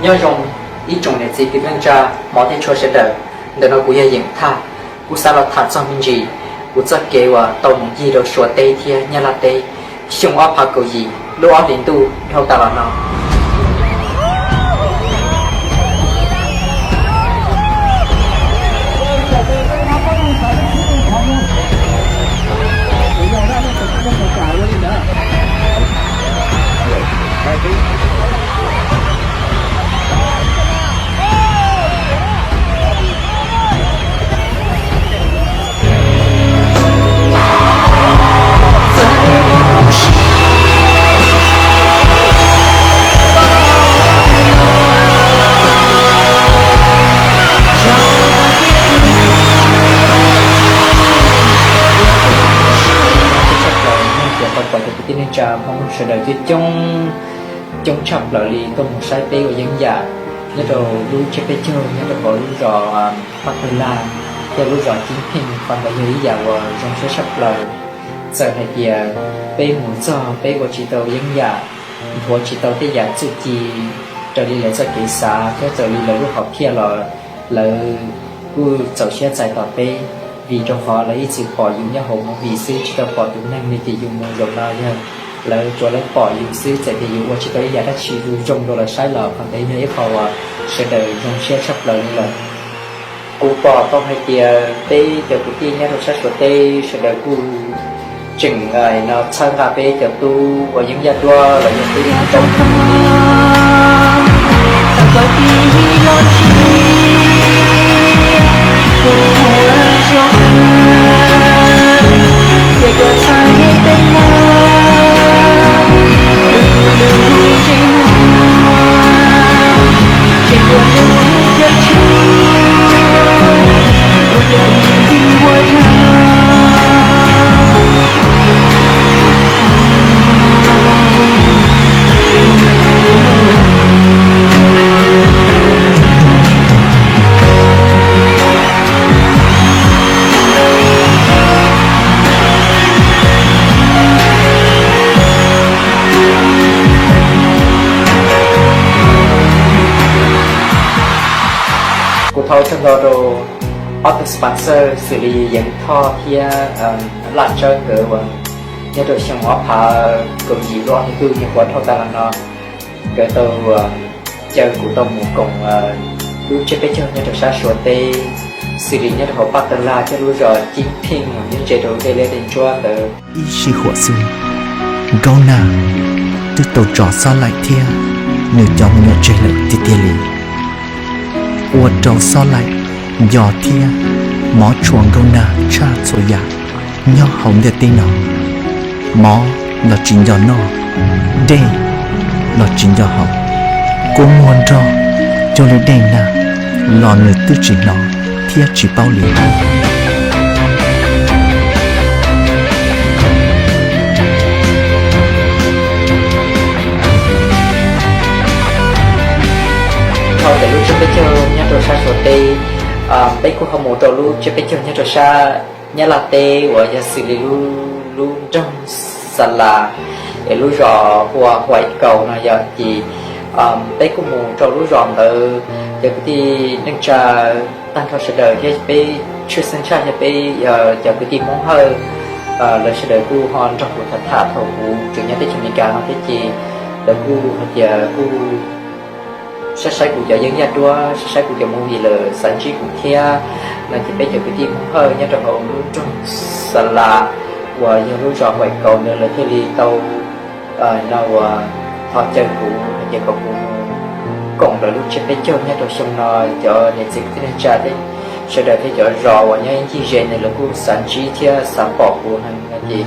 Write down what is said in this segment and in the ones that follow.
Nyob zoo ib tsoom niam txiv kwv tij neej tsa, hmov thiab tshua sawv daws. Ntawm no kuv yog Yeem Thaj. Kuv xav los tham txog me ntsis kuv txoj kev uas tau mus ncig rau Suav teb thiab Nyab Laj teb xyoo ob phav kaum yim lub ob hlis ntuj dhau tas los no. Tshaj plaws yog tias tau pom cov kwv tij neej tsa Hmoob sawv daws coob coob, coob tshaj plaws li tuaj mus saib peb ua yeeb yam nyob rau lub tsiab peb caug nyob rau hauv lub zos Paj Tawg Laj thiab lub zos Ceeb Pheej. Qhov ntawd yog ib yam uas zoo siab tshaj plaws. Txawm hais tias peb mus txog peb ua tsis tau yeeb yam, nthuav tsis tau tej yam txuj ci raws li lawv txoj kev xav thiab raws li lawv lub hom phiaj los lawv kuj txaus siab txais tos peb, vim rau qhov lawv ib txwm pom yus nyob hauv movie xwb tsis tau pom tus neeg li. Ces yus mus zaum no yog lawv tsuas lawv pom yus xwb, txawm tias yus ua tsis tau ib yam dab tsi zoo rau lawv saib los qhov ntawd yog ib qho uas sawv daws zoo siab tshaj plaws li lawm. Kuv pom tau hais tias peb cov kwv tij nyob rau sab Suav teb sawv daws kuj tseem no txhawb nqa peb cov tub ua yeeb yaj duab los yog tub ntoo. Kuv thov ua tsaug ntau rau ob tug sponsor xws li Yeev Thoj thiab Laj Tsawb nkawd uas nyob rau xyoo ob phav kaum yim lub ob hlis ntuj nyuam qhuav dhau tas los no, nkawd tau caw kuv tau mus koom lub tsiab peb caug nyob rau sab Suav teb, xws li nyob rau hauv Paj Tawg Laj thiab lub zos Ceeb Pheej uas nyob ze rau dej liab dej ntsuab ntawd. Ib sij huam xwb, Nkauj Nag twb tau tso Xob Laim thiab nws cov me nyuam tseg lawm tiag tiag li, ua rau Xob Laim nco thiab mov tshua Nkauj Nag tshaj txhua yam nyob hauv ntiaj teb no. Mov los tsis nco noj, dej los tsis nco haus, kua muag nrog cuag li dej nag los nws twb tsis hnov thiab tsis paub li. Dhau ntawm lub tsiab peb caug nyob rau sab Suav teb, peb kuj ho mus rau lub tsiab peb caug nyob rau sab Nyab Laj teb uas yog xws li lub nroog Xa Las es lub zos hu ua Huaim Kaus no yog ces peb kuj mus rau lub zos ntawd, cov kwv tij neej tsa tag nrho sawv daws thiab peb tshwj xeeb tshaj thiab peb cov kwv tij Hmoob Hawj, lawv sawv daws kuj ho nrog kuv tham tham thaum kuv tseem nyob teb chaws Amelikas no thiab ces lawv kuj hais tias kuj saib saib kuv cov yeeb yaj duab, saib saib kuv cov movie lawm xav ntsib kuv thiab no ces peb cov kwv tij Hmoob Hawj nyob rau hauv lub nroog Xa Las uas yog lub zos Huaim Kaus ntawd lawv thiaj li tau no uas thov caw kuv hais tias kom kuv mus koom lawv lub tsiab peb caug nyob rau xyoo no. Cov niam txiv kwv tij neej tsa thiab sawv daws thiab cov zos uas nyob ncig ze ntawd lawv kuj xav ntsib thiab xav pom kuv no ces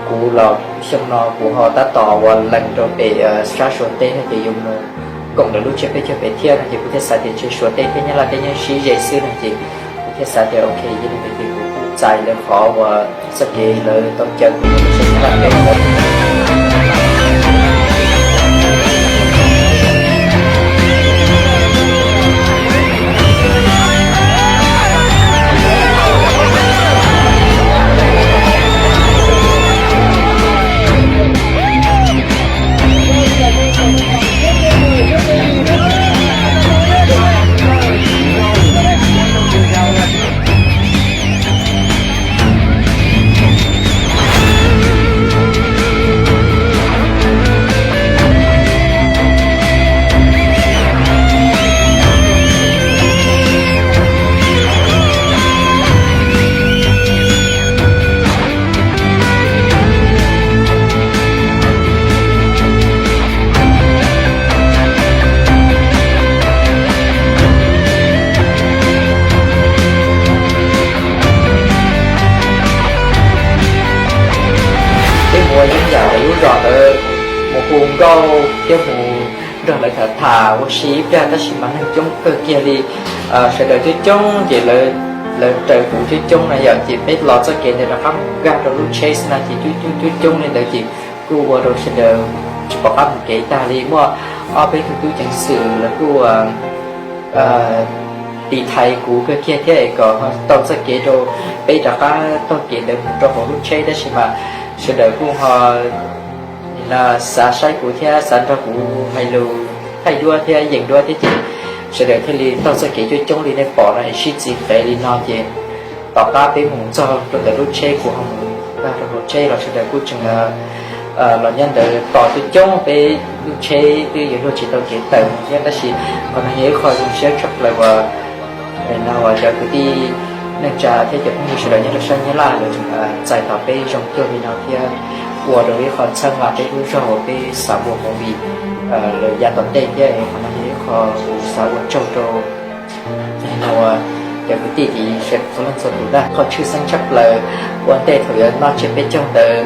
kuv los xyoo no kuv ho tab tom uas lees rau pem sab Suav teb no ces yuav mus koom lawv lub tsiab peb caug pem thiab no ces kuv thiaj xav tias ntshe Suav teb thiab Nyab Laj teb nyob sib ze xwb no ces kuv thiaj xav tias ok, yog li ntawd ces kuv kuj txais lawv qhov uas txoj kev lawv tau caw kuv mus rau sab Nyab Laj teb ntawd. zos ntawd mus hu nkauj thiab mus nrog lawv tham tham ua si ib pliag, tab sis mas neeg coob kawg kiag li. Sawv daws coob coob ces lawv raws kuv coob coob na yom, ces peb los txoj kev ntawd rov qab mus nkag rau lub tsheb xwb na ces coob coob coob coob li ntawd ces kuj ua rau sawv daws tsis pom qab mus kev tag li. Muaj ob peb tug tub ceev xwm lawv kuj tiv thaiv kuv kawg kiag thiab es kom tau txoj kev rau peb rov qab taug kev ntawd mus rau hauv lub tsheb, tab sis mas sawv daws kuj ho xav saib kuv thiab xav nrog kuv hais lus thaij duab thiab yees duab thiab ces sawv daws thiaj li taug txoj kev coob coob li nej pom no es sib txiv qev li no ces tom qab peb mus txog rau ntawm lub tsheb kuv ho mus nkag rau hauv tsheb los sawv daws kuj tseem los nyob ntawd tos coob coob, peb lub tsheb twb yuav luag tsis tau kev tawm thiab, tab sis qhov no yog ib qho zoo siab tshaj plaws uas no uas cov kwv tij neej tsa thiab cov phooj ywg sawv daws nyob rau sab Nyab Laj lawv tseem txais tos peb zoo cuag li no thiab ua rau ib qho txhawb nqa peb lub zog uas peb xav ua movie lawm yav tom ntej thiab. Qhov no yog ib qho kuv xav ua tsaug rau no uas cov kwv tij sawv daws txhua leej txhua tus na. Qhov tshwj xeeb tshaj plaws ua ntej thaum yuav noj tsiab peb caug ntawd,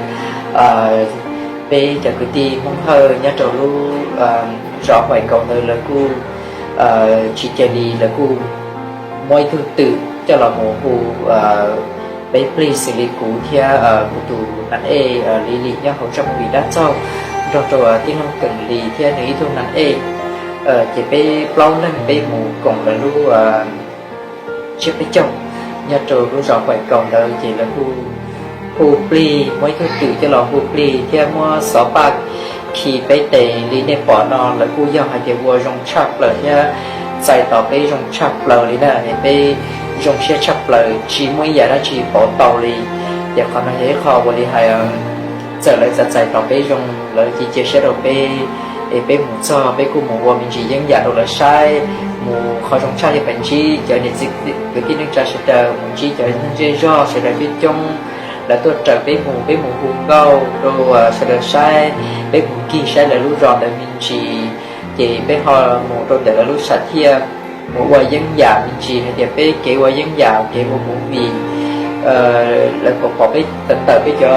peb cov kwv tij Hmoob Hawj nyob rau lub zos Huaim Kaus ntawd lawv kuj tsis cia li, lawv kuj muab ib tug twm coj los mus hu peb plig xws li kuv thiab kuv tus nan ej Li Lis nyob hauv zaj movie dab txaug nrog rau tij laug Keem Lis thiab nws ib tug nan ej. Ces peb plaub leeg peb mus koom lawv lub tsiab peb caug nyob rau lub zos Huaim Kaus ntawd ces lawv kuj hu plig, muab ib tug twm coj los hu plig thiab muab xov paj khi peb tes li nej pom no, lawv kuj yog hais tias ua zoo tshaj plaws thiab txais tos peb zoo tshaj plaws li na, peb zoo siab tshaj plaws tsis muaj ib yam dab tsi pauv tau li. Ces qhov no yog ib qho ua li hais txawm lawv txais txais tos peb zoo, lawv cia cia siab rau peb, es peb mus txog peb kuj mus ua me ntsis yeeb yam rau lawv saib. Mus qhov zoo tshaj yog peb ntsib cov niam txiv kwv tij neej tsa sawv daws, mus ntsib cov neeg zej zog sawv daws coob coob, lawv tuaj raws peb mus, peb mus hu nkauj rau sawv daws saib, peb mus nkig saib lawv lub zos ntawd me ntsis, ces peb ho mus rau ntawm lawv lub sam thiaj mus ua yeeb yam me ntsis hais tias peb kev ua yeeb yam kev ua movie, lawv pom pom peb tawm tawm peb cov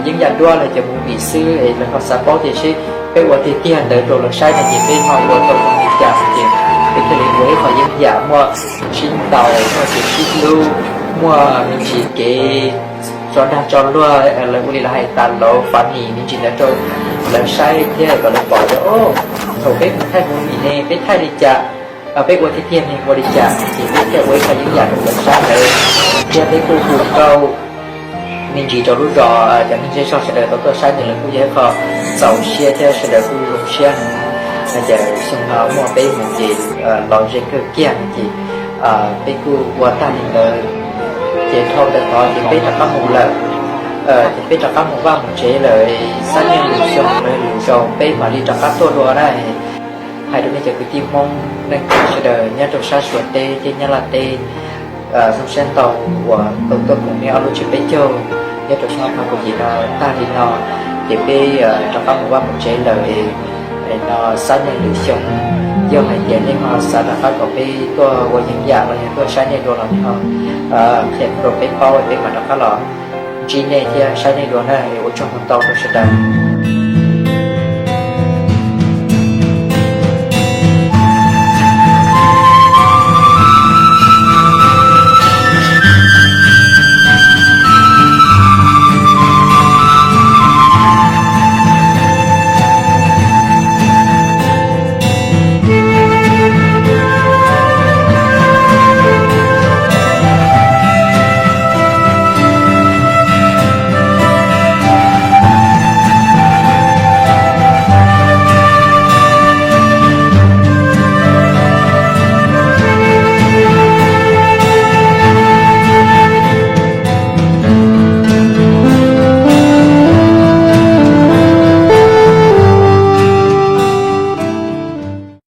yeeb yam duab los cov movie xwb es lawv ho xav paub tias seb peb ua tiag tiag ntawd rau lawv saib no ces peb ho ua tau zoo li cas no ces peb thiaj li ua ib qho yeeb yam muaj sib ntaus, muaj kev sib hlub, muaj me ntsis kev tso dag tso luag, lawv ua li lawv hais tas lauv funny me ntsis ntawd rau lawv saib thiab kom lawv pom tias thaum peb mus thaij movie ne peb thaij li cas, peb ua tiag tiag ne ua li cas, ces peb thiaj ua ib qho yeeb yam rau lawv saib ntawd. Thiab peb kuj hu nkauj me ntsis rau lub zos, cov neeg zej zog sawv daws tau tuaj saib ntawd lawv kuj yog ib qho txaus siab thiab sawv daws kuj zoo siab heev. Ces xyoo no muaj peb mus ces los ze kawg kiag no ces peb kuj ua tag li ntawd. Ces dhau ntawd tod ces peb rov qab mus lawm, ces peb rov qab mus vaj mus tsev lawm. Xab niaj lwm xyoo lwm zaus peb mam li rov qab tuaj dua na. Hais rau nej cov kwv tij Hmoob neej tsa sawv daws nyob rau sab Suav teb thiab Nyab Laj teb, zoo siab ntau uas tau tuaj koom nej ob lub tsiab peb caug nyob rau xyoo ob phav kaum yim no tag li no. Ces peb rov qab mus vaj mus tsev lawm. No xab niaj lwm xyoo yog hais tias nej ho xav rov qab kom peb tuaj ua yeeb yam los yog tuaj saib nej dua los nej ho qhia rau peb paub peb mam rov qab los ntsib nej thiab saib nej dua na. Ua tsaug ntau rau sawv daws.